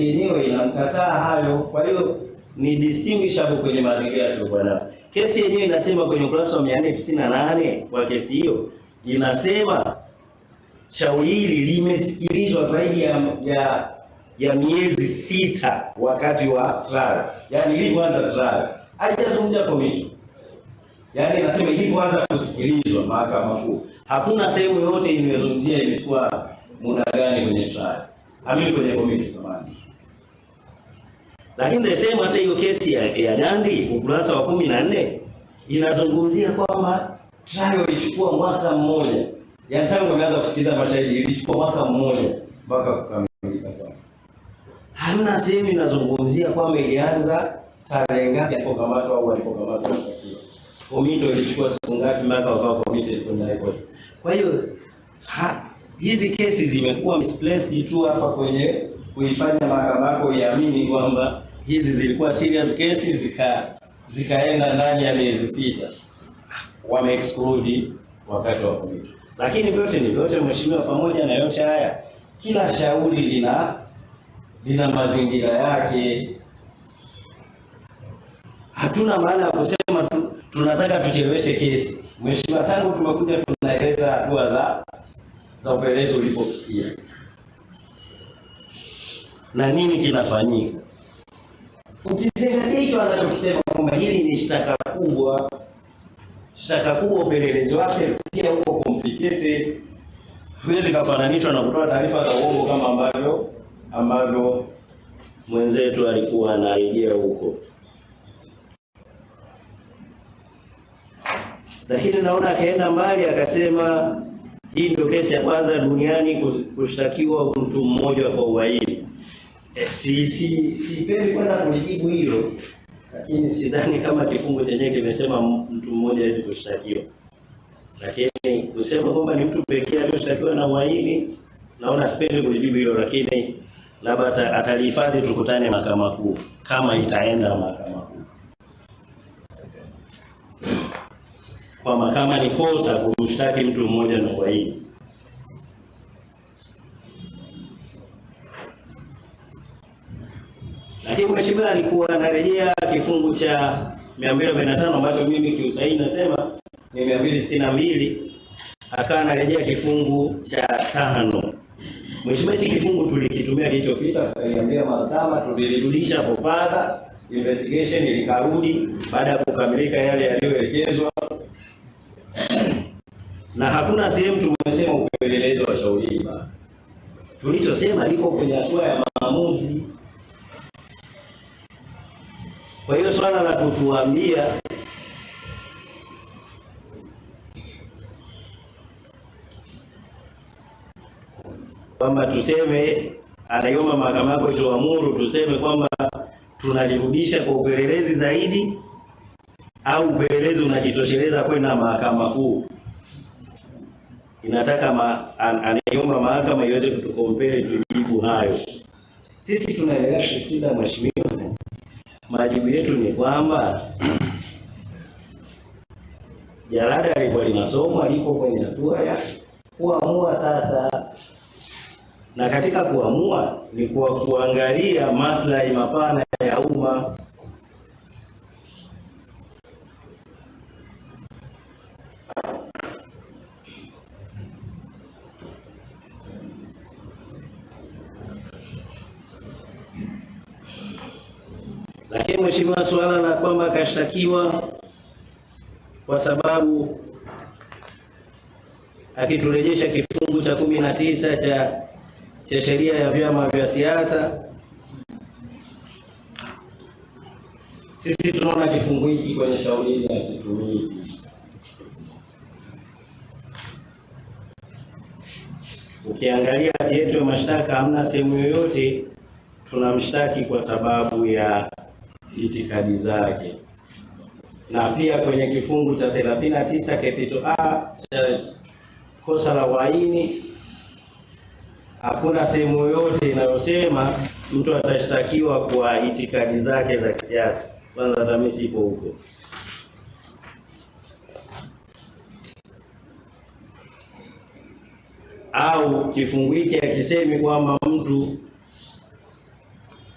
kesi yenyewe inamkataa hayo. Kwa hiyo ni distinguishable kwenye mazingira tuliokuwa nayo. Kesi yenyewe inasema kwenye ukurasa wa 498 wa kesi hiyo inasema shauri hili limesikilizwa zaidi ya miezi 6 wakati wa trial. Yaani ilipoanza trial haijazungumzia committee. Yaani inasema ilipoanza kusikilizwa Mahakama Kuu. Hakuna sehemu yoyote imezungumzia imechukua muda gani kwenye trial. Amini kwenye committee zamani. Lakini nasema hata hiyo kesi ya Dandi ukurasa wa 14 inazungumzia kwamba trial ilichukua mwaka mmoja. Yaani tangu wameanza kusikiliza mashahidi ilichukua mwaka mmoja mpaka kukamilika kwake. Hamna sehemu inazungumzia kwamba ilianza tarehe ngapi alipokamatwa au alipokamatwa mshtakiwa. Komito ilichukua siku ngapi mpaka wakawa committed kwenye High Court. Kwa hiyo hizi kesi zimekuwa misplaced tu hapa kwenye kuifanya mahakama yako iamini kwamba hizi zilikuwa serious kesi zikaenda ndani ya miezi 6. Wame exclude wakati wa komito. Lakini vyote ni vyote mheshimiwa, pamoja na yote haya, kila shauri lina mazingira yake. Hatuna maana ya kusema tunataka tucheleweshe kesi. Mheshimiwa, tangu tumekuja tunaeleza hatua za upelelezi ulipofikia na nini kinafanyika. Ukizingatia hicho anachokisema kwamba hili ni shtaka kubwa, shtaka kubwa, upelelezi wake pia uko complicated, huwezi kufananishwa na kutoa taarifa za uongo kama ambavyo mwenzetu alikuwa anarejea huko. Lakini naona akaenda mbali akasema hii ndio kesi ya kwanza duniani kushtakiwa mtu mmoja kwa uhaini. Sipendi kwenda kulijibu hilo, lakini sidhani kama kifungu chenyewe kimesema mtu mmoja hawezi kushtakiwa. Lakini kusema kwamba ni mtu pekee aliyoshtakiwa na uhaini, naona sipendi kulijibu hilo, lakini labda atalihifadhi, tukutane Mahakama Kuu kama itaenda Mahakama Kuu. Kwa kama ni kosa kumshtaki mtu mmoja na uhaini. Lakini mheshimiwa alikuwa anarejea kifungu cha 245 ambacho mimi kiusahihi nasema ni 262, akawa anarejea kifungu cha 5. Mheshimiwa, hichi kifungu tulikitumia kilichopita, tukaiambia mahakama, tulirudisha for further investigation, ilikarudi baada ya kukamilika yale yaliyoelekezwa, na hakuna sehemu tumesema upelelezi wa shauri hili. Tulichosema liko kwenye hatua ya maamuzi. Kwa hiyo swala la kutuambia kwamba tuseme anaiomba mahakama yako ituamuru tuseme kwamba tunalirudisha kwa upelelezi zaidi au upelelezi unajitosheleza kwenda Mahakama Kuu, inataka anaiomba mahakama iweze kutukompele tujibu hayo. Sisi tunaendelea kusisitiza mheshimiwa, majibu yetu ni kwamba jalada lilikuwa linasomwa, liko kwenye hatua ya kuamua sasa, na katika kuamua ni kwa kuangalia maslahi mapana ya umma. Lakini mheshimiwa, suala la kwamba akashtakiwa kwa sababu akiturejesha kifungu cha 19 cha sheria ya vyama vya siasa, sisi tunaona kifungu hiki kwenye shauri hili hakitumiki. Ukiangalia hati yetu ya mashtaka, hamna sehemu yoyote tunamshtaki kwa sababu ya itikadi zake. Na pia kwenye kifungu cha 39 capital A cha kosa la uhaini, hakuna sehemu yoyote inayosema mtu atashtakiwa kwa itikadi zake za kisiasa. Kwanza hata mimi sipo huko. Au kifungu hiki hakisemi kwamba mtu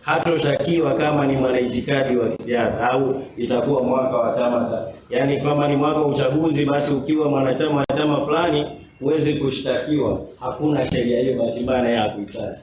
hatoshakiwa kama ni mwanaitikadi wa kisiasa au itakuwa mwaka wa chama cha, yaani kama ni mwaka wa uchaguzi, basi ukiwa mwanachama wa chama fulani huwezi kushtakiwa. Hakuna sheria hiyo, bahati mbaya naye hakuitaja.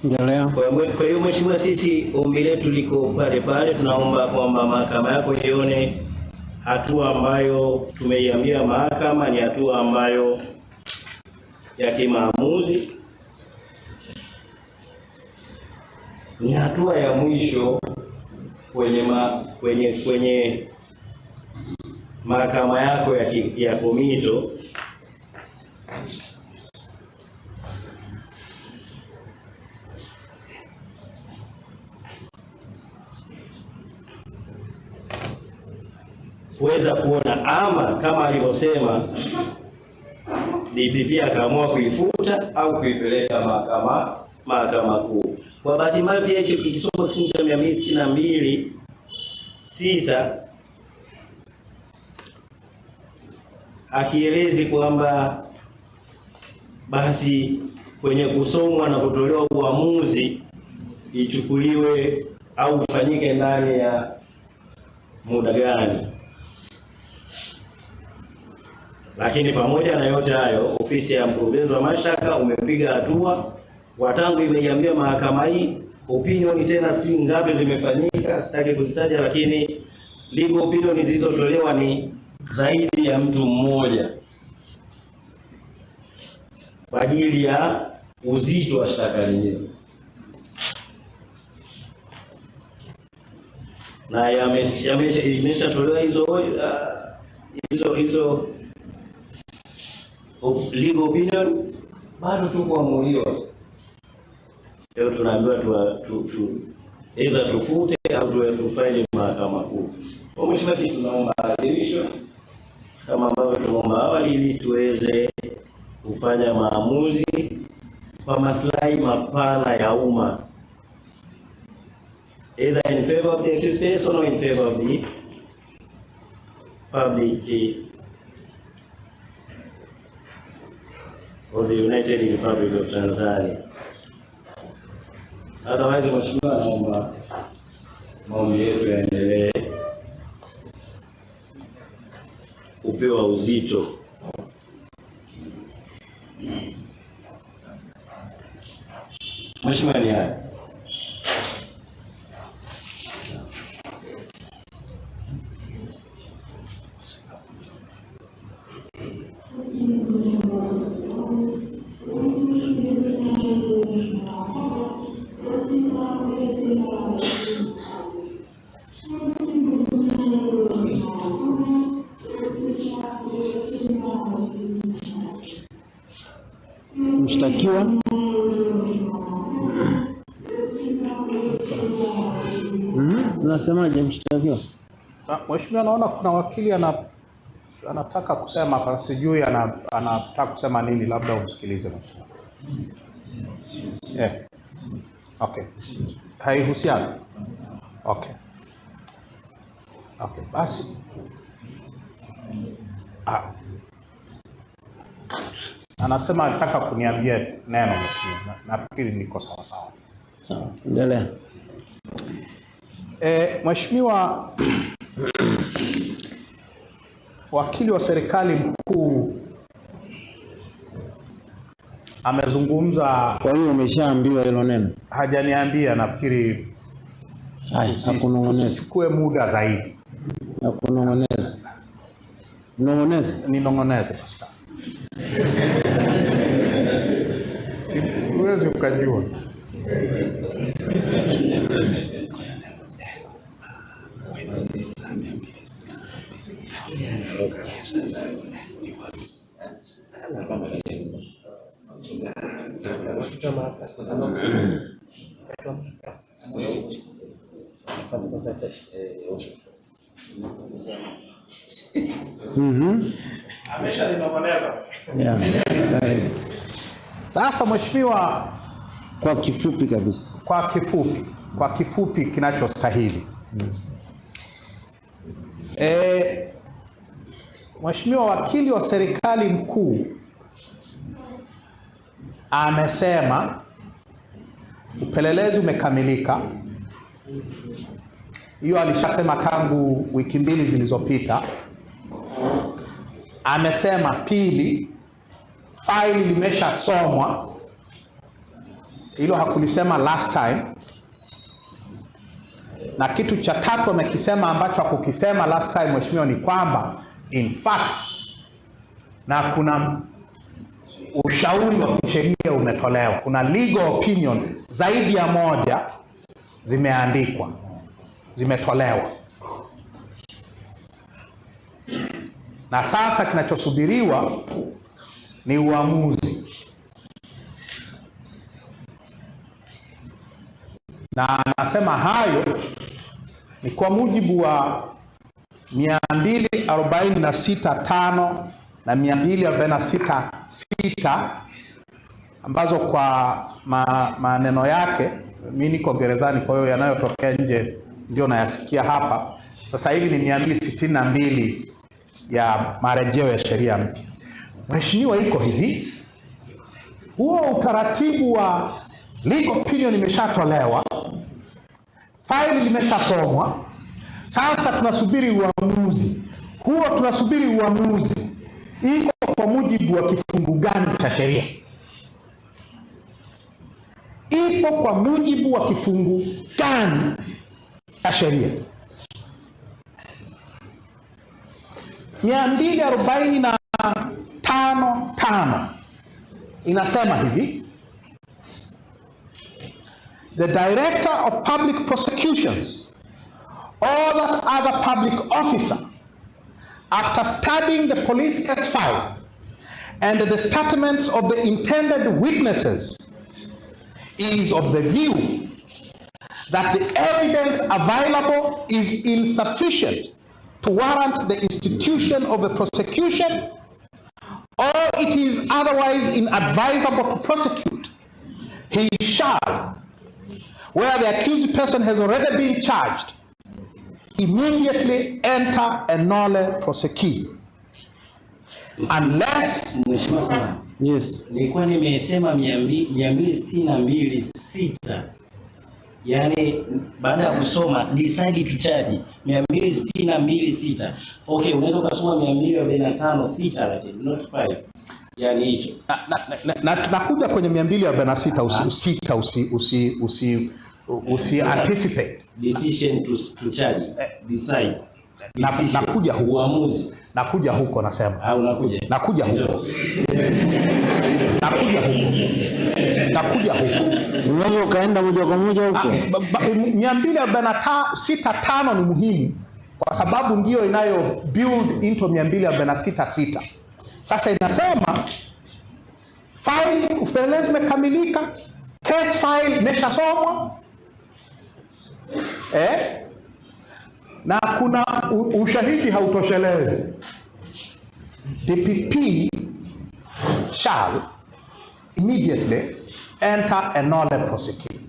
Endelea. Kwa hiyo mheshimiwa, sisi ombi letu liko pale pale, tunaomba kwamba mahakama yako ione hatua ambayo tumeiambia mahakama ni hatua ambayo ya kimaamuzi, ni hatua ya mwisho kwenye kwenye mahakama yako ya komito. Kuweza kuona ama kama alivyosema DPP akaamua kuifuta au kuipeleka mahakama kuu. Kwa bahati mbaya pia hicho kikisoma kifungu cha 262(6) akielezi kwamba basi kwenye kusomwa na kutolewa uamuzi ichukuliwe au ufanyike ndani ya muda gani. Lakini pamoja na yote hayo, ofisi ya mkurugenzi wa mashtaka umepiga hatua kwa tangu imeiambia mahakama hii, opinion tena si ngapi zimefanyika, sitaki kuzitaja, lakini legal opinion zilizotolewa ni zaidi ya mtu mmoja kwa ajili ya uzito wa shtaka lenyewe, na imeshatolewa hizo legal opinion, bado tu kuamuliwa. Leo tunaambiwa tu either tufute au tufanye mahakama kuu. Kwa mheshimiwa, sisi tunaomba ahirisho kama ambavyo tumeomba awali, ili tuweze kufanya maamuzi kwa maslahi mapana ya umma, either in favor of the accused person or in favor of the public of the United Republic of Tanzania. Otherwise, mheshimiwa, naomba maombi yetu yaendelee kupewa uzito. Mheshimiwa, ni haya. Mshtakiwa unasemaje mshtakiwa? Mheshimiwa, naona kuna wakili anataka kusema hapa, sijui anataka kusema nini, labda umsikilize mheshimiwa. Okay. Haihusiani. Okay. Okay, basi. Anasema anataka kuniambia neno mheshimiwa. Nafikiri niko sawa sawa. Sawa, endelea. Mheshimiwa, wakili wa serikali mkuu amezungumza. Kwa hiyo umeshaambiwa hilo neno? Hajaniambia, nafikiri hakunong'oneza. Tusichukue muda zaidi. Hakunong'oneza. Nong'oneza? Ninong'oneze basi. Huwezi ukajua. Ameshaninong'oneza. Yeah. Karibu. Sasa mheshimiwa, Kwa kifupi kabisa. kwa kifupi kinachostahili. Mheshimiwa wakili wa serikali mkuu amesema upelelezi umekamilika. Hiyo alishasema tangu wiki 2 zilizopita. Amesema pili, faili limeshasomwa. Hilo hakulisema last time. Na kitu cha tatu amekisema ambacho hakukisema last time mheshimiwa, ni kwamba in fact na kuna ushauri wa kisheria umetolewa, kuna legal opinion zaidi ya moja zimeandikwa, zimetolewa, na sasa kinachosubiriwa ni uamuzi. Na anasema hayo ni kwa mujibu wa 246(5) na 246(6) ambazo kwa maneno yake, mimi niko gerezani, kwa hiyo yanayotokea nje ndio nayasikia hapa. Sasa hivi ni 262 ya marejeo ya sheria mpya. Mheshimiwa, iko hivi, huo utaratibu wa legal opinion imeshatolewa, faili limeshasomwa, sasa tunasubiri uamuzi. Huo tunasubiri uamuzi iko kwa mujibu wa kifungu gani cha sheria? Ipo kwa mujibu wa kifungu gani cha sheria? 245(5) inasema hivi: the Director of Public Prosecutions or that other public officer, after studying the police case file and the statements of the intended witnesses, is of the view that the evidence available is insufficient to warrant the institution of a prosecution, or it is otherwise inadvisable to prosecute, he shall, where the accused person has already been charged, immediately enter a nolle prosequi, unless Mheshimiwa sana. Yes. Nilikuwa nimesema 262(6), yaani baada ya kusoma decide to charge 262(6). Okay, unaweza ukasoma 245(6) lakini not 5. Yaani hicho. Na tunakuja kwenye 246 usi, sita usi usi usi usi Sasa, anticipate. Decision to charge. Decide. Decision. Nakuja huko. Uamuzi. Nakuja huko nasema. Au unakuja? Nakuja huko. Nakuja huko. Nakuja huko. Unaweza ukaenda moja kwa moja huko. 246(5) ni muhimu kwa sababu ndio inayo build into 246(6). Sasa inasema file, upelelezi umekamilika, case file imeshasomwa, na kuna ushahidi hautoshelezi. DPP shall immediately enter a nolle prosequi.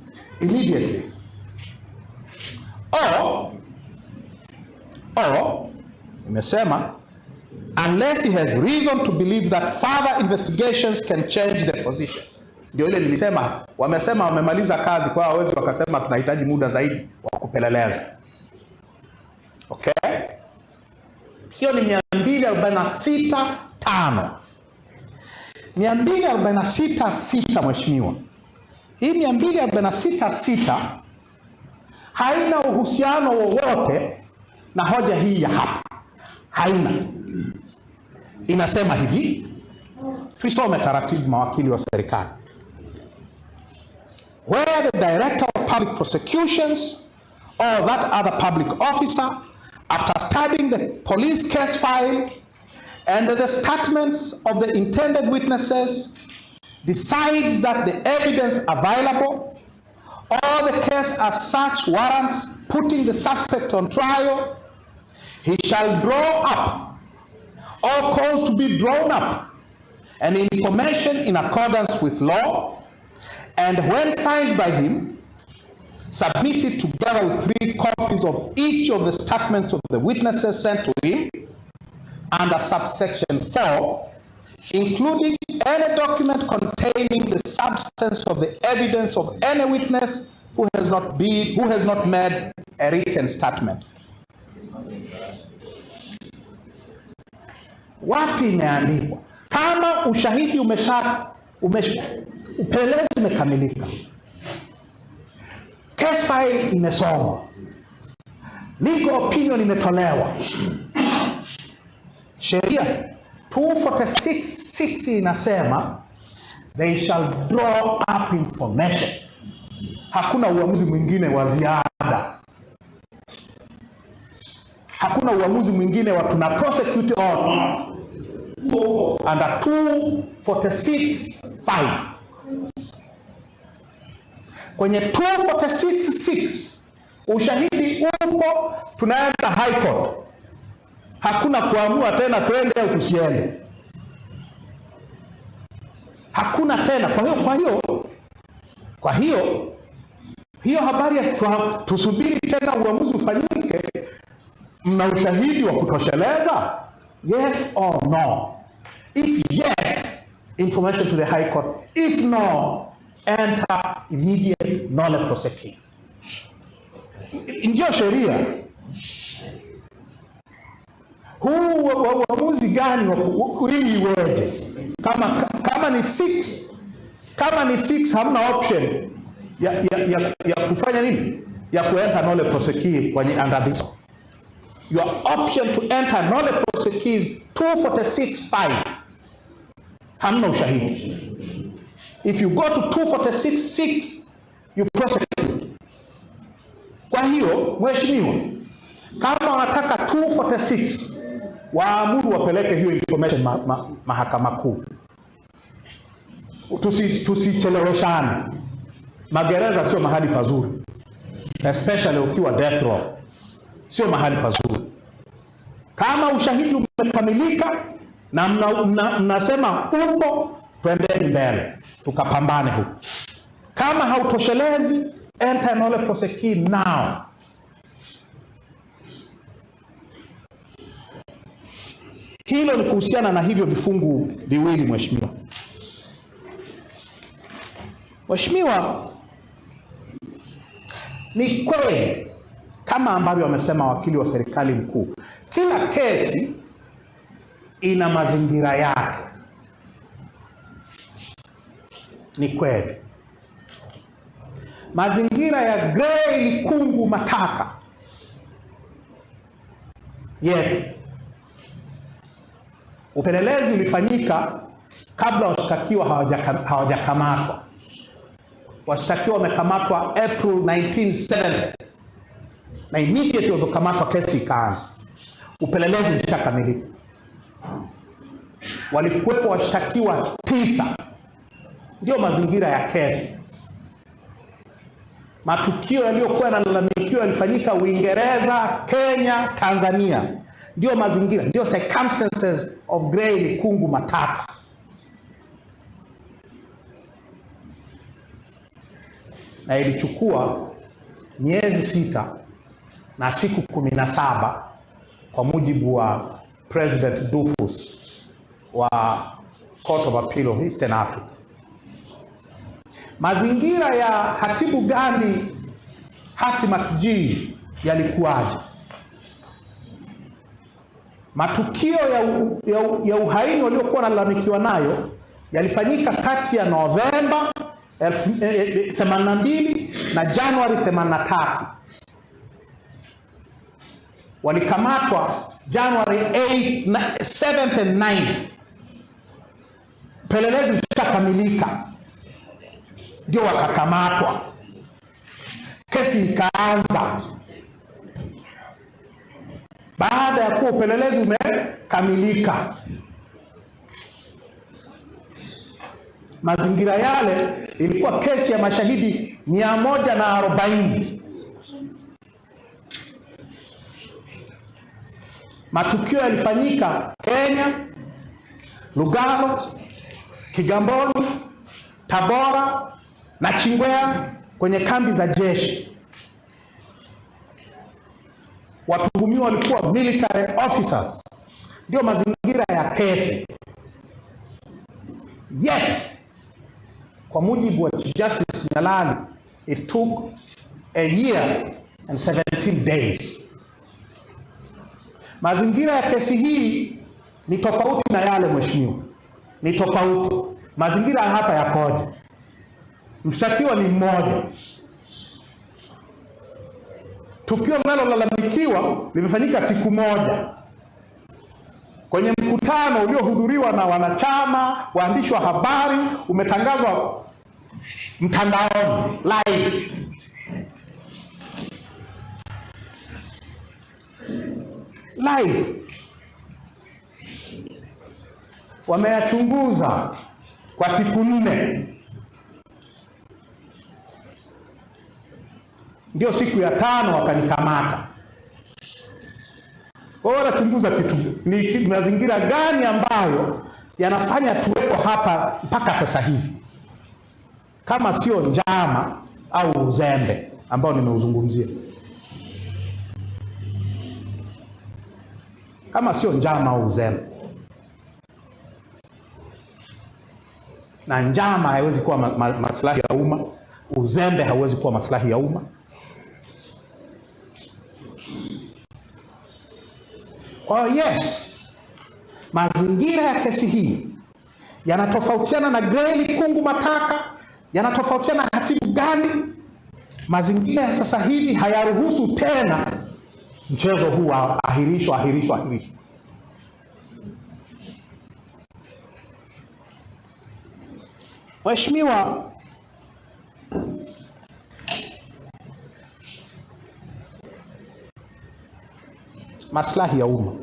Immediately. Or imesema unless he has reason to believe that further investigations can change the position. Ndio ile nilisema, wamesema wamemaliza kazi, kwa hawezi wakasema tunahitaji muda zaidi wa kupeleleza. Okay? Hiyo ni 246(5). 246(6), mheshimiwa. Hii 246(6) haina uhusiano wowote na hoja hii ya hapa. Haina. Inasema hivi, tuisome taratibu mawakili wa serikali. Where the Director of Public Prosecutions or that other public officer, after studying the police case file and the statements of the intended witnesses, decides that the evidence available or the case as such warrants putting the suspect on trial, He shall draw up or cause to be drawn up an information in accordance with law, and when signed by him, submit it together with 3 copies of each of the statements of the witnesses sent to him under subsection 4, including any document containing the substance of the evidence of any witness who has not made a written statement. Wapi imeandikwa? Kama ushahidi upelelezi umekamilika, case file imesomwa, legal opinion imetolewa, sheria 246(6) inasema they shall draw up information. Hakuna uamuzi mwingine wa ziada, hakuna uamuzi mwingine wa tuna prosecute or not. Under 246(5). Kwenye 246(6) ushahidi upo, tunaenda High Court. Hakuna kuamua tena twende au tusiende, hakuna tena. Kwa hiyo hiyo habari ya tusubiri tena uamuzi ufanyike, mna ushahidi wa kutosheleza? Yes or no? If yes, information to the High Court. If no, enter immediate nolle prosequi. Ndio sheria. Huu uamuzi gani ili iweje? Kama ni 6, kama ni 6 hamna option ya kufanya nini? Ya kuenter nolle prosequi kwenye under this. Your option to enter nolle prosequi is 246(5). Hamna ushahidi. If you go to 246(6), you prosecute. Kwa hiyo mheshimiwa, kama wanataka 246, waamuru wapeleke hiyo information mahakama kuu. Tusicheleweshane. Magereza sio mahali pazuri, especially ukiwa death row, sio mahali pazuri. Kama ushahidi umekamilika na mnasema upo, twendeni mbele tukapambane huko. Kama hautoshelezi, enter nolle prosequi now. Hilo ni kuhusiana na hivyo vifungu viwili mheshimiwa. Mheshimiwa, ni kweli kama ambavyo wamesema wakili wa serikali mkuu, kila kesi ina mazingira yake. Ni kweli mazingira ya Gray Likungu Mataka yetu, upelelezi ulifanyika kabla washtakiwa hawajakamatwa. Washtakiwa wamekamatwa April 1970 na immediately walivyokamatwa kesi ikaanza. Upelelezi ulishakamilika. Walikuwepo washtakiwa 9. Ndio mazingira ya kesi. Matukio yaliyokuwa yanalalamikiwa yalifanyika Uingereza, Kenya, Tanzania. Ndio mazingira, ndio circumstances of Gray Likungu Mataka. Na ilichukua miezi 6 na siku 17 kwa mujibu wa President Dufus wa Court of Appeal of Eastern Africa. Mazingira ya Hatibu Gandhi Hati McG yalikuwaje? Matukio ya uhaini waliokuwa wanalalamikiwa nayo yalifanyika kati ya Novemba 82 na Januari 83. Walikamatwa January 8, 7th and 9th. Pelelezi ulishakamilika, ndio wakakamatwa. Kesi ikaanza baada ya kuwa upelelezi umekamilika. Mazingira yale ilikuwa kesi ya mashahidi 140. Matukio yalifanyika Kenya, Lugalo, Kigamboni, Tabora na Chingwea kwenye kambi za jeshi. Watuhumiwa walikuwa military officers. Ndio mazingira ya kesi. Yet, kwa mujibu wa Justice Nyalali, it took a year and 17 days. Mazingira ya kesi hii ni tofauti na yale, mheshimiwa, ni tofauti. Mazingira hapa yakoje? Mshtakiwa ni mmoja. Tukio linalolalamikiwa limefanyika siku moja kwenye mkutano uliohudhuriwa na wanachama, waandishi wa habari, umetangazwa mtandaoni live. Live. Wameyachunguza kwa siku 4. Ndio siku ya 5 wakanikamata. Kwa hiyo wanachunguza kitu, ni mazingira gani ambayo yanafanya tuwepo hapa mpaka sasa hivi, kama sio njama au uzembe ambao nimeuzungumzia. Kama sio njama au uzembe. Na njama haiwezi kuwa maslahi ya umma, uzembe hauwezi kuwa maslahi ya umma. Kwa hiyo yes, mazingira ya kesi hii yanatofautiana na Grey Kungu Mataka, yanatofautiana na Hatibu Gandi. Mazingira ya sasa hivi hayaruhusu tena mchezo huu wa ahirisho, ahirisho, ahirisho. Mheshimiwa, maslahi ya umma.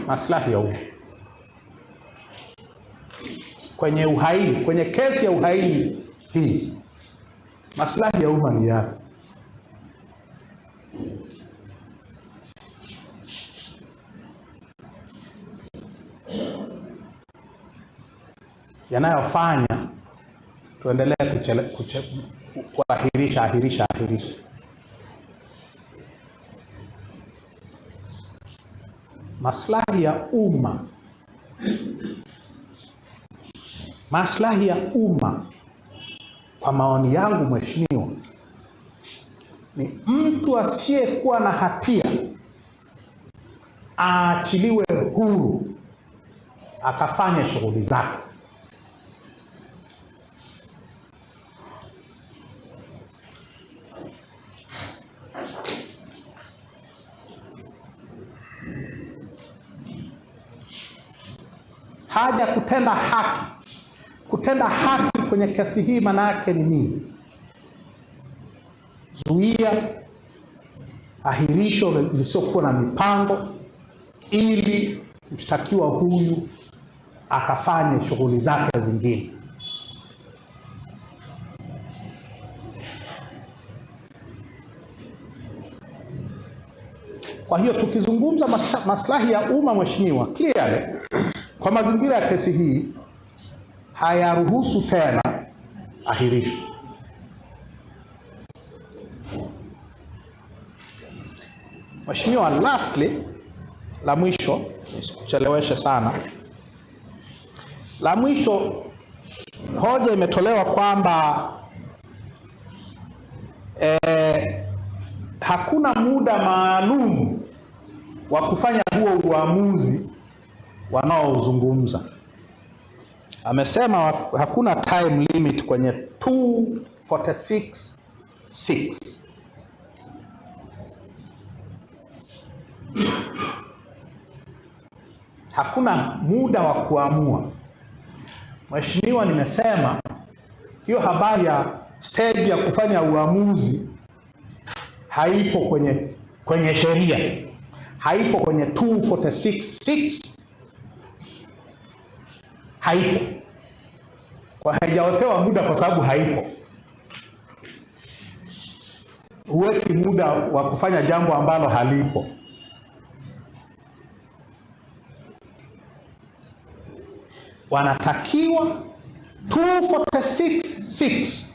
Maslahi ya umma kwenye uhaini, kwenye kesi ya uhaini hii, maslahi ya umma ni yapi? Yanayofanya tuendelee kuahirisha, ahirisha, ahirisha. Maslahi ya umma. Maslahi ya umma kwa maoni yangu mheshimiwa, ni mtu asiyekuwa na hatia aachiliwe huru akafanye shughuli zake. Haja kutenda haki. Kutenda haki kwenye kesi hii maana yake ni nini? Zuia ahirisho lisiokuwa na mipango ili mshtakiwa huyu akafanye shughuli zake zingine. Kwa hiyo tukizungumza maslahi ya umma mheshimiwa, clearly kwa mazingira ya kesi hii hayaruhusu tena ahirisho. Mheshimiwa, lastly, la mwisho, nisikucheleweshe sana. La mwisho, hoja imetolewa kwamba hakuna muda maalum wa kufanya huo uamuzi wanaozungumza. Amesema hakuna time limit kwenye 246.6. Hakuna muda wa kuamua. Mheshimiwa, nimesema hiyo habari ya stage ya kufanya uamuzi haipo kwenye sheria. Haipo kwenye 246.6. Haipo. Kwa haijawekewa muda kwa sababu haipo. Huweki muda wa kufanya jambo ambalo halipo. Wanatakiwa 246.6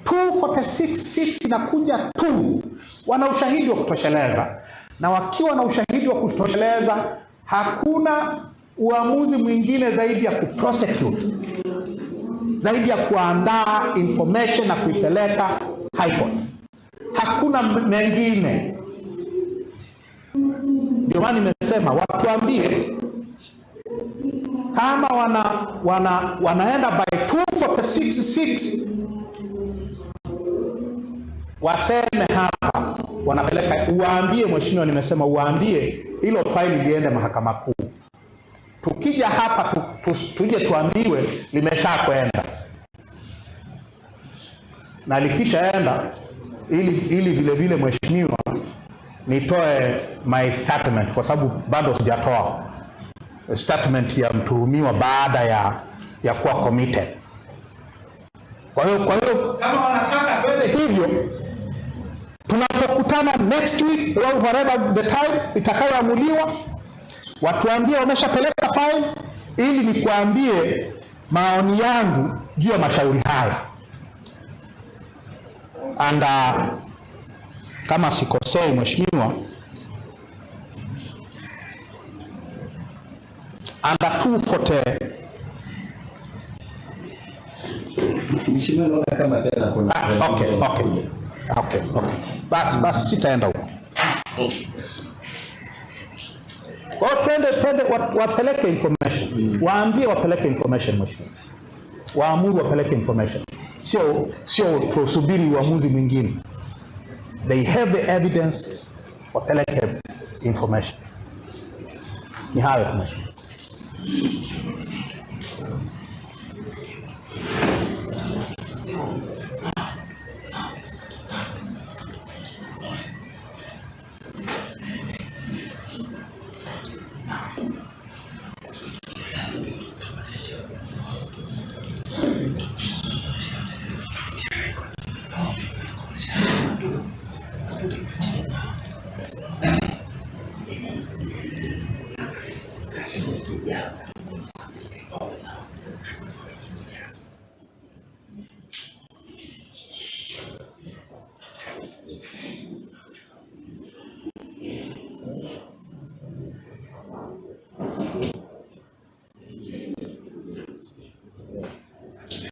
246.6 inakuja tu, wana ushahidi wa kutosheleza, na wakiwa na ushahidi wa kutosheleza, hakuna uamuzi mwingine zaidi ya kuprosecute, zaidi ya kuandaa information na kuipeleka High Court. Hakuna mengine. Ndio maana nimesema watuambie kama wanaenda by 246.6, waseme hapa wanapeleka, uwaambie mheshimiwa, nimesema uwaambie hilo faili liende mahakama kuu. Tukija hapa tuje tuambiwe limeshakwenda, na likishaenda, ili vile vile mheshimiwa nitoe my statement, kwa sababu bado sijatoa statement ya mtuhumiwa baada ya kuwa committed. Kwa hiyo kama wanataka twende hivyo, tunapokutana next week or whatever the time itakayoamuliwa, watuambie wameshapeleka file, ili nikuambie maoni yangu juu ya mashauri haya. And kama sikosei mheshimiwa, under 240 Mheshimiwa, naona kama tena kuna Okay. Basi sitaenda huko. Kwa hiyo twende wapeleke information. Waambie wapeleke information mheshimiwa. Waamuru wapeleke information. Sio tusubiri uamuzi mwingine. They have the evidence, wapeleke information. Ni hayo tu mheshimiwa.